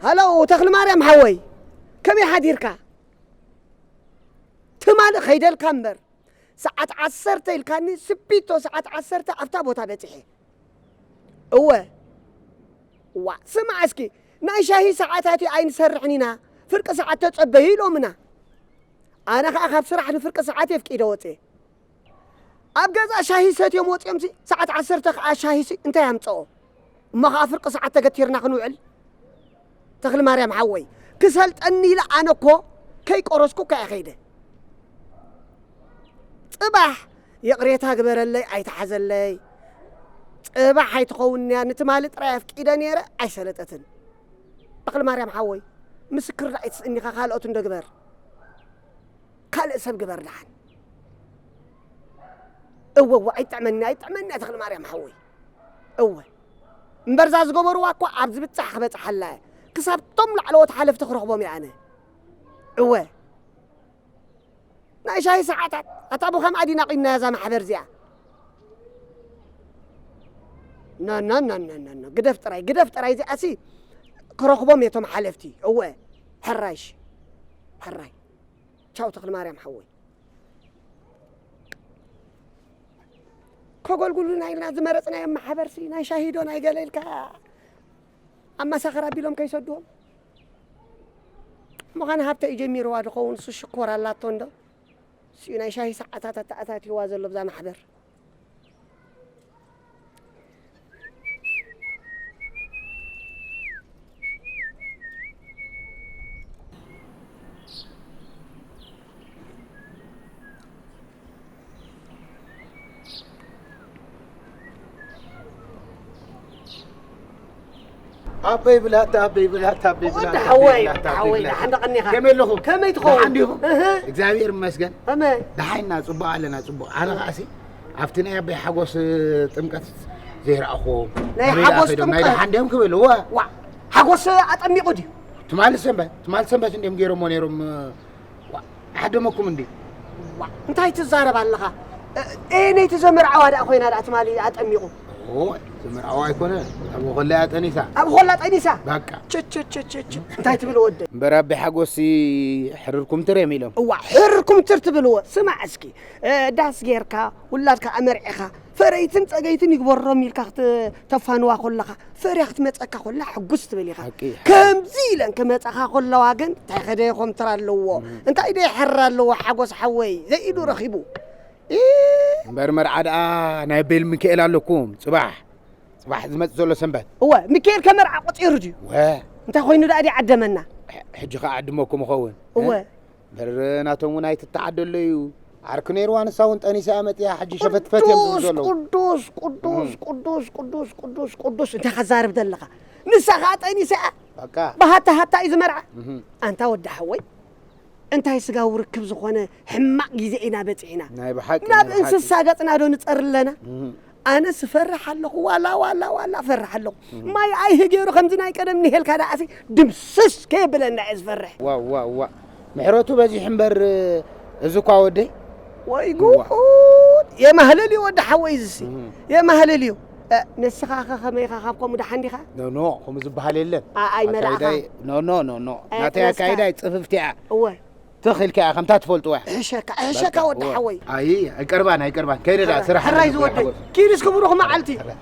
ሃሎ ተኽሊ ማርያም ሓወይ፣ ከመይ ሓዲርካ? ትማሊ ኸይደልካ እምበር፣ ሰዓት ዓሰርተ ኢልካኒ፣ ስፒቶ ሰዓት ዓሰርተ ኣብታ ቦታ በጺሐ። እወ። ዋ፣ ስማዕ እስኪ፣ ናይ ሻሂ ሰዓታት እዩ ኣይንሰርሕን ኢና፣ ፍርቂ ሰዓት ተጸበዩ ኢሎምና። ኣነ ኸኣ ካብ ስራሕ ንፍርቂ ሰዓት የፍቂደ ወጽየ። ኣብ ገዛ ሻሂ ሰትዮም ወጽዮምሲ፣ ሰዓት ዓሰርተ ኸኣ ሻሂሲ እንታይ ኣምጽኦ? እሞ ኸኣ ፍርቂ ሰዓት ተገቲርና ክንውዕል? ተኽሊ ማርያም ሓወይ፣ ክሰልጠኒ ኢለ ኣነ እኮ ከይቆረስኩ እኮ እየ ኸይደ። ጽባሕ ይቕሬታ ግበረለይ ኣይትሓዘለይ። ጽባሕ ኣይትኸውንያ ንትማሊ ጥራይ ኣፍቂደ ነይረ ኣይሰለጠትን። ተኽሊ ማርያም ሓወይ፣ ምስክር ደኣ ኣይትስእኒኻ ካልኦት እንዶ ግበር። ካልእ ሰብ ግበር ደሓን። እወ፣ እወ፣ ኣይጥዕመኒ፣ ኣይጥዕመኒ፣ ተኽለ ማርያም ሓወይ። እወ። እምበርዛ ዝገበርዋ እኮ ኣብ ዝብጻሕ ክበጽሓላ እየ። ክሳብ እቶም ላዕለዎት ሓለፍቲ ክረኽቦም እየ ኣነ። እወ። ናይ ሻሂ ሰዓታት፣ ኣታ ብኸምኣ ዲና ቂምናያ እዛ ማሕበር እዚኣ። ኖ፣ ኖ፣ ኖ፣ ኖ፣ ኖ፣ ኖ። ግደፍ ጥራይ፣ ግደፍ ጥራይ እዚኣሲ ክረኽቦም እየ እቶም ሓለፍቲ። እወ። ሕራይ እሺ። ሕራይ። ቻው ተኽለ ማርያም ሓወይ። ከገልግሉና ኢልና ዝመረጽናዮም ማሕበርሲ ናይ ሻሂ ዶ ናይ ገለ ኢልካ ኣመሳኽር ኣቢሎም ከይሰድዎም። ምዃን ሃብተ እዩ ጀሚርዋ ዝኸውን፣ እሱ ሽኮር ኣላቶ እንዶ። እሱ እዩ ናይ ሻሂ ሰዓታት ኣተኣታትይዋ ዘሎ ብዛ ማሕበር። ኣበይ ብላታ፣ ኣበይ ብላታ፣ ኣበይ ወዲ ብላታ፣ ሓወይ፣ ኣበይ ብላታ፣ ኣበይ ሓወይ፣ ብላታ። ደሓን ደቐኒኻ? ከመይ ኣለኹም? ከመይ ትኸውን? ደሓን ዲኹም? እህ። እግዚኣብሔር ይመስገን። ከመይ? ደሓይና፣ ጽቡቕ ኣለና፣ ጽቡቕ። ኣነ ኸኣሲ ኣብቲ ናይ ኣበይ ሓጎስ ጥምቀት ዘይረኣኹዎም። ናይ ኣበይ ደኣ ሓጎስ ኸይዶም? ናይ ጥምቀት? ደሓን ድዮም ክብል፣ እወ። ዋ፣ ሓጎስ ኣጠሚቑ ድዩ? ትማሊ ሰንበት፣ ትማሊ ሰንበት እንድዮም ገይሮሞ ነይሮም፣ ዋ፣ ዓደመኩም እንድዩ። ዋ፣ እንታይ ትዛረብ ኣለኻ? እ፣ እየ ነይቲ ዘመርዓዋ ደኣ ኮይና ደኣ ትማሊ ኣጠሚቑ። ኦ፣ ዘመርዓዋ ኣይኮነ፣ ኣብ ኾላ እያ ጠኒሳ። ኣብ ኾላ ጠኒሳ? በቃ። ች፣ ች፣ ች፣ ች፣ ች። እንታይ ትብል ወደይ? እምበር ኣቢ ሓጎስሲ ሕርር ኩምትር እዮም ኢሎም። እዋ፣ ሕርር ኩምትር ትብልዎ። ስማዕ እስኪ፣ እ፣ ዳስ ጌርካ፣ ውላድካ ኣመርዒኻ፣ ፈረይትን ጸገይትን ይግበሮም ኢልካ ክት-፣ ተፋንዋ ኮለኻ፣ ፈርያ ክትመጸካ ኮላ ሕጉስ ትብል ኢኻ። ሓቂ፣ ሓቂ። ከምዚ ኢለን ክመጻኻ ኮለዋ ግን እንታይ ከደ ኮምትር ኣለዎ? እም። እንታይ ደ ይሕር ኣለዎ? ሓጎስ ሓወይ፣ ዘይኢዱ ረኺቡ። እ? እምበር መርዓ ደኣ ናይ ቤል ሚካኤል ኣለኩም፣ ጽባሕ። ጽባሕ ዝመጽእ ዘሎ ሰንበት። እወ፣ ሚካኤል ከመርዓ ቆጺሩ ድዩ? ወ። እንታይ ኮይኑ ደኣ ድዩ ዓደመና? ሕ-፣ ሕጂ ኸኣ ዓድመኩም ይኸውን። እወ። እ? እምበር ናቶም እውን ኣይትተዓደሎ እዩ። ዓርኪ ነይርዋ፣ ንሳ እውን ጠኒሳ እያ መጺኣ፣ ሕጂ ሸፈትፈት እዮም ዝብሉ ዘለዉ። ቅዱስ፣ ቅዱስ፣ እም። ቅዱስ፣ ቅዱስ፣ ቅዱስ፣ ቅዱስ፣ እንታይ ኸዛርብ ዘለኻ? ንሳ ኸኣ ጠኒሳ እያ። በቃ። ብሃታ ሃታ እዩ ዝመርዓ። እህ። ኣንታ ወዲ ሓወይ፣ እንታይ ስጋዊ ርክብ ዝኾነ ሕማቕ ግዜ ኢና በጺሕና። ናይ ብሓቂ፣ ናብ ናይ ብሓቂ። እንስሳ ገጽና ዶ ንጸሪ ኣለና? እህ። ኣነስ እፈርሕ ኣለኹ፣ ዋላ፣ ዋላ፣ ዋላ እፈርሕ ኣለኹ። እህ። ማይ ኣይሂ ገይሩ ከምዚ ናይ ቀደም ንሄልካ ደኣሲ ድምስስ ከየብለና እየ ዝፈርሕ። ዋው፣ ዋው፣ ዋው። ምሕረቱ በዚሑ እምበር፣ እዚ እኳ ወደይ። ወይ ዋው። ጉድ! የማህልል እዩ ወዲ ሓወይ እዚሲ። እህ። የማህልል እዩ። እ፣ ንስኻ ኸ ከመይ ኢኻ? ካብ ከምኡ ደሓን ዲኻ? ኖ፣ ኖ፣ ከምኡ ዝበሃል የለን። ኣይ፣ ኣይ፣ መርዓኻ። ኣካይዳይ፣ ኖ፣ ኖ፣ ኖ፣ ኖ። ኣይ፣ ናተይ ጥነስካ። ኣካይዳ ጽፍፍቲ እያ። እወ። ትኽ ኢልካ እያ፣ ከምታ ትፈልጥዋ እያ። እሕሸካ፣ እሕሸካ በቃ፣ ወዲ እወ። ሓወይ። ኣይ፣ ኣይቀርባን፣ ኣይቀርባን። ከይደ ደኣ፣ ሕራይ፣ ስራሕ ሕራይ ኣለኒ፣ ዝወደይ። ሓጎስ። ኪድ እስኪ ብሩኽ መዓልቲ። ሕራይ።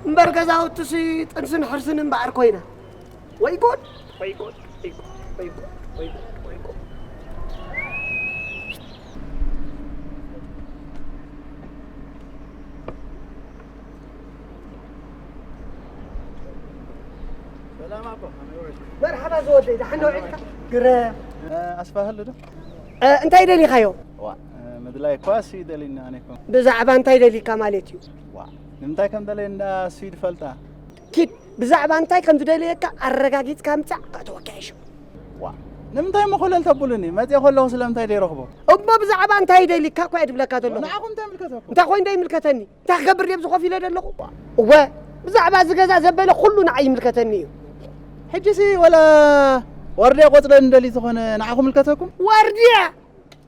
እምበር ገዛውትሲ ጥንስን ሕርስን እምበኣር ኮይና። ወይ ጉድ፣ ወይ ጉድ፣ ወይ ጉድ፣ ወይ ጉድ፣ ወይ ጉድ፣ ወይ ጉድ። ሰላም ኣቦ፣ ከመይ ውዒልካ? መርሓባ ዝወደይ፣ ደሓን ዶ ውዒልካ? ግረ። እ፣ ኣስፋህሉ ዶ? እ፣ እንታይ ደሊኻዮ? ዋ፣ እ፣ ምድላይ እኳ እሱ እዩ ደሊና፣ ኣነ እኮ። ብዛዕባ እንታይ ደሊካ ማለት እዩ? ዋ፣ ንምንታይ ከም ደለየ እንዳ እሱ እዩ ዝፈልጣ። ኪድ፣ ብዛዕባ እንታይ ከም ዝደለየካ ኣረጋጊጽካ ምጻእ፣ ከእተወካ እየ ሽዑ። ዋ፣ ንምንታይ እሞ ኮለል ተብሉኒ? መጽየ ከለኹ ስለምንታይ ዘይረኽቦ? እሞ ብዛዕባ እንታይ ደሊካ እኳ እየ ዝብለካ ዘለኹ። ንዓኹም እንታይ ይምልከተኩም? እንታይ ኮይኑ እንታይ ይምልከተኒ? እንታይ ክገብር ድየ ኣብዚ ኮፍ ኢለ ዘለኹ? እወ፣ ብዛዕባ እዚ ገዛ ዘበለ ኩሉ ንዓይ ይምልከተኒ እዩ። ሕጂሲ ወላ ዋርድያ ቆጽለኒ ደልዩ ዝኾነ ንዓኹም ይምልከተኩም? ዋርድያ?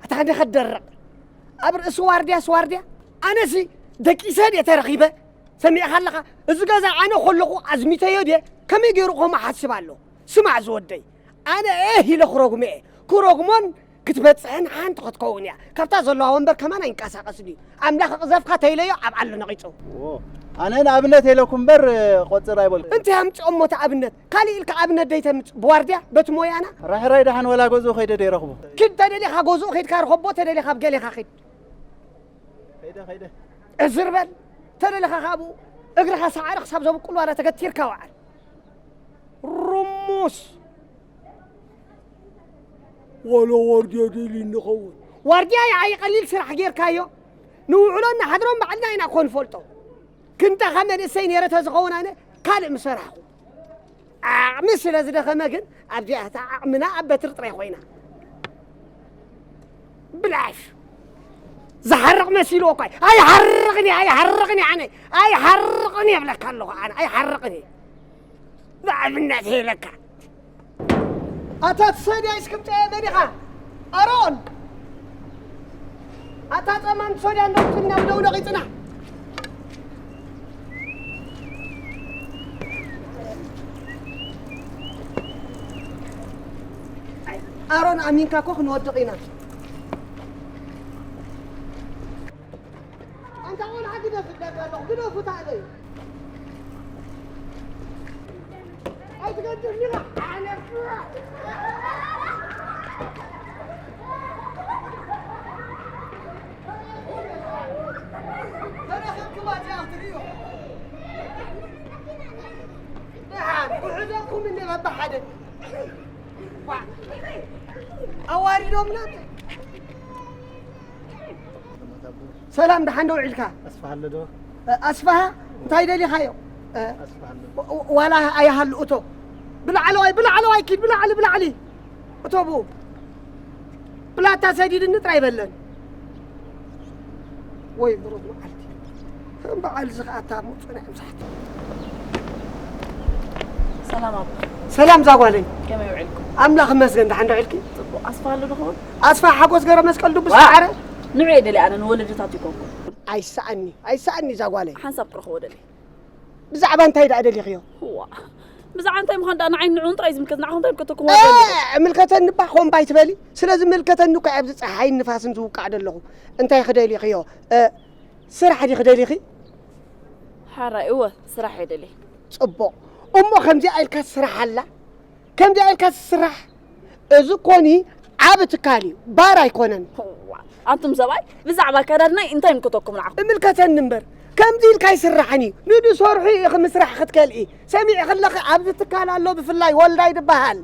ኣታ እንዲኻ ትደርቕ። ኣብ ርእሲ ዋርድያስ ዋርድያ? ኣነሲ ደቂሰ ድየ ተረኺበ? ሰሚዕኻ ኣለኻ? እዚ ገዛ ኣነ ከለኹ ኣዝሚተዮ ድየ? ከመይ ገይሩ ከምኡ ሓስብ ኣሎ? ስማዕ ዝወደይ፣ ኣነ ኤህ ኢለ ክረጉሞ እየ። ክረጉሞን ክትበጽሕን ሓንቲ ክትከውን እያ። ካብታ ዘለዋ ወንበር ከማን ኣይንቀሳቐስን እዩ። ኣምላኽ እቕዘፍካ ተይለዮ ኣብ ዓሎ ነቒጹ። ዎ፣ ኣነ ንኣብነት ኢለኩም እምበር ቆጽር ኣይበልኩ። እንታይ ኣምጽኦ እሞ እቲ ኣብነት? ካልእ ኢልካ ኣብነት ደይተምጽእ ብዋርድያ በቲ ሞያና? ራሕራይ ደሓን ወላ ገዝኡ ከይደ ደይረኽቦ። ኪድ ተደሊኻ ገዝኡ ከይድካ ርኸቦ፣ ተደሊኻ ኣብ ገሌኻ ኪድ። ከይደ፣ ከይደ። ዕዝር በል። ተደሊኻ ካብኡ እግርኻ ሳዕሪ ክሳብ ዘብቁል ዋላ ተገቲርካ ወዓል። ርሙስ። ወሎ ዋርድያ ደልዩ እንኸውን። ዋርድያ ይዓይ ቀሊል ስራሕ ጌርካዮ። ንውዕሎን ንሓድሮን ባዕልና ኢና እኮ ንፈልጦ። ክንዳኻ መንእሰይ ነይረ ተዝኸውን ኣነ ካልእ ምሰራሕኹ። ዓቕሚ ስለ ዝደኸመ ግን ኣብዚኣ እታ ዓቕምና ኣብ በትሪ ጥራይ ኮይና። ብላሽ። ዝሓርቕ መሲልዎ እኳ። ኣይሓርቕን እየ፣ ኣይሓርቕን እየ ኣነ። ኣይሓርቕን እየ እብለካ ኣለኹ ኣነ። ኣይሓርቕን እየ። ንኣብነት ኢለካ። ኣታ ትሰድያ ይስክምጠ መን ኢኻ? ኣሮን! ኣታ ጸማም ትሰድያ እንዳውጥና ብደው ነቒጽና። ኣሮን ኣሚንካ እኮ ክንወድቕ ኢና። ኣንታ ቆልዓ ግደፍ እብለካ ኣለኹ፣ ግደፉ ታዕበዩ። ኣይትገድፍኒ ኢኻ፣ ዓነፍ። ተረኺብክማ እዚኣ ክትርእዩ። ደሓን፣ ክሕዘኩም እኒ በብሓደ። ዋ፣ ኣዋሪዶምና። ሰላም፣ ደሓን ዶ ውዒልካ? ኣስፋሃ ኣሎ ዶ? እ፣ ኣስፋሃ፣ እንታይ ደሊኻዮ? እ፣ ኣስፋሃ ኣሎ። ወ-፣ ወ-፣ ዋላ ኣይሃሉ፣ እቶ። ብላዕለዋይ፣ ብላዕለዋይ ኪድ፣ ብላዕሊ፣ ብላዕሊ። እቶ ብኡ። ብላታ ሰዲድኒ ጥራይ በለን። ወይ ብሩኽ መዓልቲ። ከም በዓል እዚ ኸኣ እታ ምጹ ናይ ምሳሕቲ። ሰላም ኣቦ። ሰላም ዛጓለይ። ከመይ ውዒልኩም? ኣምላኽ ይመስገን፣ ደሓን ዶ ውዒልኪ? ጽቡቕ። ኣስፋሃ ኣሎ ዶ ኸውን? ኣስፋሃ ሓጎስ ገረመስቀል ድቡስ ዋ! ሰዓረ? ንዑ እየ ደልየ ኣነ፣ ንወለድታቱ ይኮንኩ። ኣይሰኣኒ፣ ኣይሰኣኒ ዛጓለይ። ሓንሳብ ክረኽቦ ደልየ። ብዛዕባ እንታይ ደኣ ደሊኽዮ? ዋ፣ ብዛዕባ እንታይ ምዃን ደኣ ንዓይ ንዕኡን ጥራይ ዝምልከት፣ ንዓኹም እንታይ ይምልከተኩም? እ፣ ወገን? እምልከተኒ እባ ኮምባይ ትበሊ? ስለ ዝምልከተኒ እኮ እየ ኣብዚ ጸሓይን ንፋስን ዝውቃዕ ዘለኹ። እንታይ ክደሊኽዮ? እ፣ ስራሕ ዲኺ ደሊኺ? ሓራይ፣ እወ፣ ስራሕ እየ ደልየ። ጽቡቕ። እሞ ከምዚኣ ኢልካ ስራሕ ኣላ? ከምዚኣ ኢልካ ስራሕ? እዚ ኮኒ ዓቢ ትካል እዩ፣ ባር ኣይኮነን። እዋ፣ ኣንቱም ሰብኣይ፣ ብዛዕባ ኣከዳድናይ እንታይ ይምልከተኩም ንዓኹም? እምልከተኒ እምበር፣ ከምዚ ኢልካ ኣይስራሕን እዩ። ንዝሰርሑ ኢኺ ምስራሕ ክትከልኢ። ሰሚዕኺ ኣለኺ፣ ኣብዚ ትካል ኣሎ፣ ብፍላይ ወልዳይ ዝበሃል።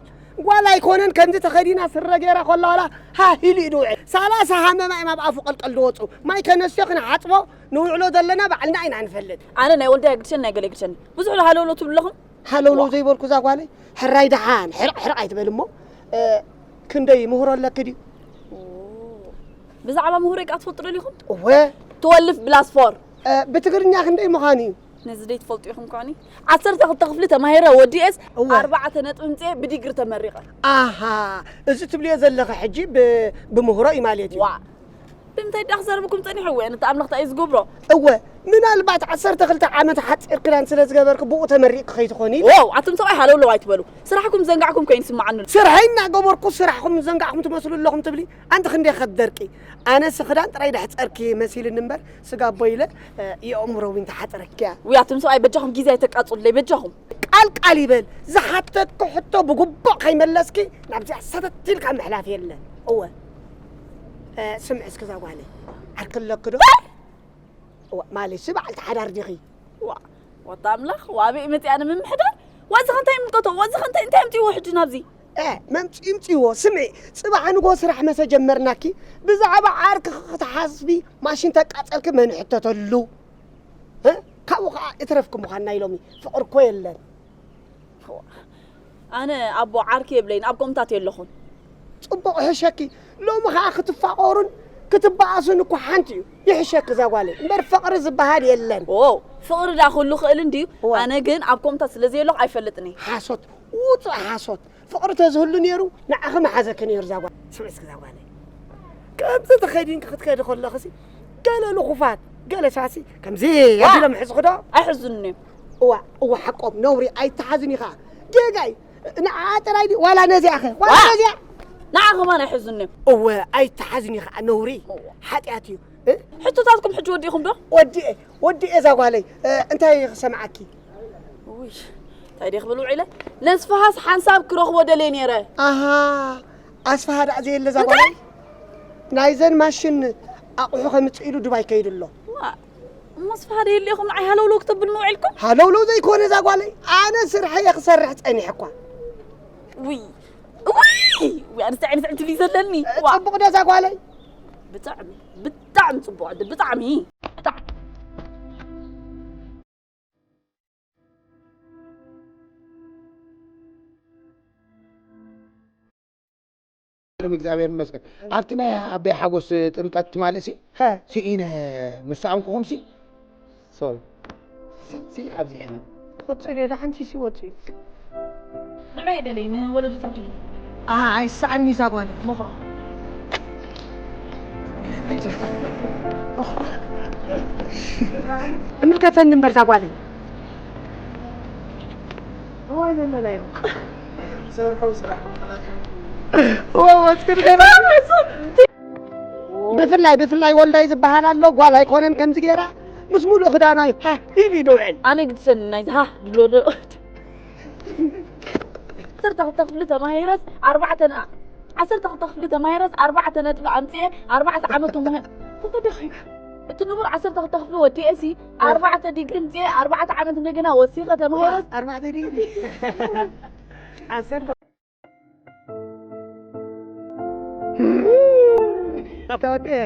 ጓል ኣይኮነን፣ ከምዚ ተኸዲና ስረ ገይራ ኮላ ዋላ ሃህ ኢሉ እዩ ዝውዕል። ሰላሳ ሃመማ እዮም ኣብ ኣፉ ቀልቀል ዝወፁ። ማይ ከነስትዮ ክንሓፅቦ ንውዕሎ ዘለና ባዕልና ኢና ንፈልጥ። ኣነ ናይ ወልዳይ ግድሸኒ፣ ናይ ገለ ግድሸኒ። ብዙሕ ሃለውለው ትብሉ ኣለኹም። ሃለውለው ዘይበልኩ እዛ ጓለይ፣ ሕራይ ደሓን፣ ሕርቕ ሕርቕ ኣይትበል እሞ፣ እ፣ ክንደይ ምህሮ ኣለኪ ድዩ? ኦ፣ ብዛዕባ ምህሮይ ከኣ ትፈልጡ ደሊኹም? እወ። ትወልፍ ብላስ ፎር። እ፣ ብትግርኛ ክንደይ ምዃኑ እዩ? ነዚ ደይትፈልጡ ኢኹም ከዓኒ። ዓሰርተ ክልተ ክፍሊ ተማሂረ ወዲኤስ እወ። ኣርባዕተ ነጥቢ ምጽኤ ብዲግሪ ተመሪቐ። ኣሃ፣ እዚ ትብልዮ ዘለኺ ሕጂ ብ-፣ ብምህሮ እዩ ማለት እዩ። ዋ። ብምንታይ ደኣ ክዛረበኩም ጸኒሑ? እወ፣ ነቲ ኣምላኽ እንታይ እዩ ዝገብሮ? እወ፣ ምናልባት ዓሰርተ ክልተ ዓመት ሓጺር ክዳን ስለ ዝገበርኪ ብኡ ተመሪቕኪ ከይትኾኒ? ዋው፣ ኣቱም ሰብኣይ ሃለውለው ኣይትበሉ። ስራሕኩም ዘንጋዕኩም ኮይኑ ይስምዓኒ ኣሎ። ስርሐይ እናገበርኩ ስራሕኩም ዘንጋዕኩም ትመስሉ ኣለኹም ትብሊ? ኣንቲ ክንደይ ከትደርቂ? ኣነስ ክዳን ጥራይ ደሕጸርኪ መሲልኒ እምበር ስጋ ኣቦ ኢለ፣ እ፣ የእምሮ እውን ተሓጸረኪያ። ውይ፣ ኣቱም ሰብኣይ በጃኹም ግዜ ኣይተቃጽሉለይ፣ በጃኹም። ቃል ቃል ይበል። ዝሓተትኩ ሕቶ ብግቡእ ከይመለስኪ ናብዚኣ ሰተት ኢልካ ምሕላፍ የለን። እወ። እ፣ ስምዒ እስኪ እዛ ጓለይ። ዓርኪ ኣለኪ ዶ? እወ፣ ማለትሲ በዓልቲ ሓዳር ዲኺ? ዋ፣ ወታ ኣምላኽ፣ ዋበይ መጺኣ ንምምሕዳር? ዋዚ ኸ እንታይ ይምልከቶ? ዋዚ ኸ እንታይ፣ እንታይ ኣምጺእዎ ሕጂ ናብዚ? እ፣ መምጺ-፣ ይምጺእዎ። ስምዒ፣ ጽባሕ ንግሆ ስራሕ መሰ ጀመርናኪ፣ ብዛዕባ ዓርኪ ክትሓስቢ ማሽን ተቃጸልኪ መን ይሕተተሉ? እ? ካብኡ ኸዓ እትረፍኪ ምዃንና ኢሎሚ። ፍቕሪ እኮ የለን። ኣነ ኣቦ ዓርኪ የብለይን፣ ኣብ ከምታት የለኹን። ጽቡቕ ይሕሸኪ። ሎሚ ኸዓ ክትፋቐሩን ክትበኣሱን እኮ ሓንቲ እዩ። ይሕሸኪ እዛ ጓለይ። እምበር ፍቕሪ ዝበሃል የለን። ዋው፣ ፍቕሪ ደኣ ክህሉ ክእል እንድዩ። እወ። ኣነ ግን ኣብ ከምታት ስለ ዘየለኹ ኣይፈልጥን እየ። ሓሶት፣ ውጹእ ሓሶት። ፍቕሪ ተዝህሉ ነይሩ፣ ንዓኺ ምሓዘኪ ነይሩ እዛ ጓል። ስምዒ እስኪ እዛ ጓለይ። ከምዚ ተኸዲንኪ ክትከዲ ከለኽሲ፣ ገለ ልኹፋት፣ ገለ ሳሲ፣ ከምዚ ዋ! ኣቢሎም ይሕዙኺ ዶ? ኣይሕዙንን እዮም። እዋ፣ እዋ፣ ሓቆም፣ ነውሪ ኣይተሓዝን ኢኻ። ጌጋ እዩ። ንዓ ጥራይ ድዩ ዋላ ነዚኣ ኸ ዋላ ዋ! ነዚኣ? ንዓ ኸማን ኣይሕዙኒ እዮም። እወ ኣይተሓዝኒ ኸዓ ነውሪ ሓጢኣት እዩ። እ? ሕቶታትኩም ሕጂ ወዲእኹም ዶ? ወዲኤ ወዲኤ እዛ ጓለይ እ፣ እንታይ ክሰምዓኪ? ውይ እንታይ ድየ ክብል ውዒለ ነስፍሃስ ሓንሳብ ክረኽቦ ደልየ ነይረ። ኣሃ ኣስፍሃ ዳዕ ዘየለ እዛ ጓለይ ናይዘን ማሽን ኣቑሑ ከምፅእ ኢሉ ዱባይ ከይዱ ኣሎ። ዋ፣ እሞ ኣስፍሃ ደየለ ኢኹም ንዓይ ሃለውለው ክተብልኒ ውዒልኩም? ሃለውለው ዘይኮነ እዛ ጓለይ ኣነ ስርሐየ ክሰርሕ ፀኒሐ እኳ። ውይ ውይ ውይ ኣንስቲ ዓይነት ዕድል እዩ ዘለኒ። ዋ፣ ፅቡቕ ዶ እዛ ጓለይ? ብጣዕሚ ብጣዕሚ ፅቡቕ ዕድል ብጣዕሚ። እግዚኣብሔር ይመስገን። ኣብቲ ናይ ኣበይ ሓጎስ ጥምቀት ትማሊ ሲ ሀ ስኢነ ምስ ሰኣንኩኹም ሲ ሶሪ ሲ ኣብዚሐ ወፅእ ሌላ ሓንቲ ሲ ወፅእ ንመይ ደለይ ንወለዱ ትብሉ ኣይሰኣኒ እዛ ጓል እምልከተኒ እምበር እዛ ጓል ብፍላይ ብፍላይ ወልዳይ ዝበሃል ኣሎ ጓል ኣይኮነን ከምዚ ገይራ ምስ ሙሉእ ክዳና እዩ ኢሉ ይውዕል። ኣነ ግድሰኒ ናይዚ ሃ ዝብሎ ዶ ዓሰርተ ክልተ ክፍሊ ተማሂረስ ኣርባዕተ ነጥቢ ዓሰርተ ክልተ ክፍሊ ተማሂረስ ኣርባዕተ ነጥቢ ኣምፅኤ ኣርባዕተ ዓመት ተማሂረ ተተደኺ እቲ ንቡር ዓሰርተ ክልተ ክፍሊ ወዲኤ ሲ ኣርባዕተ ዲግሪ ምፅኤ ኣርባዕተ ዓመት እንደገና ወሲኸ ተማሂረስ ኣርባዕተ ዲግሪ ዓሰርተ ተወዲኤ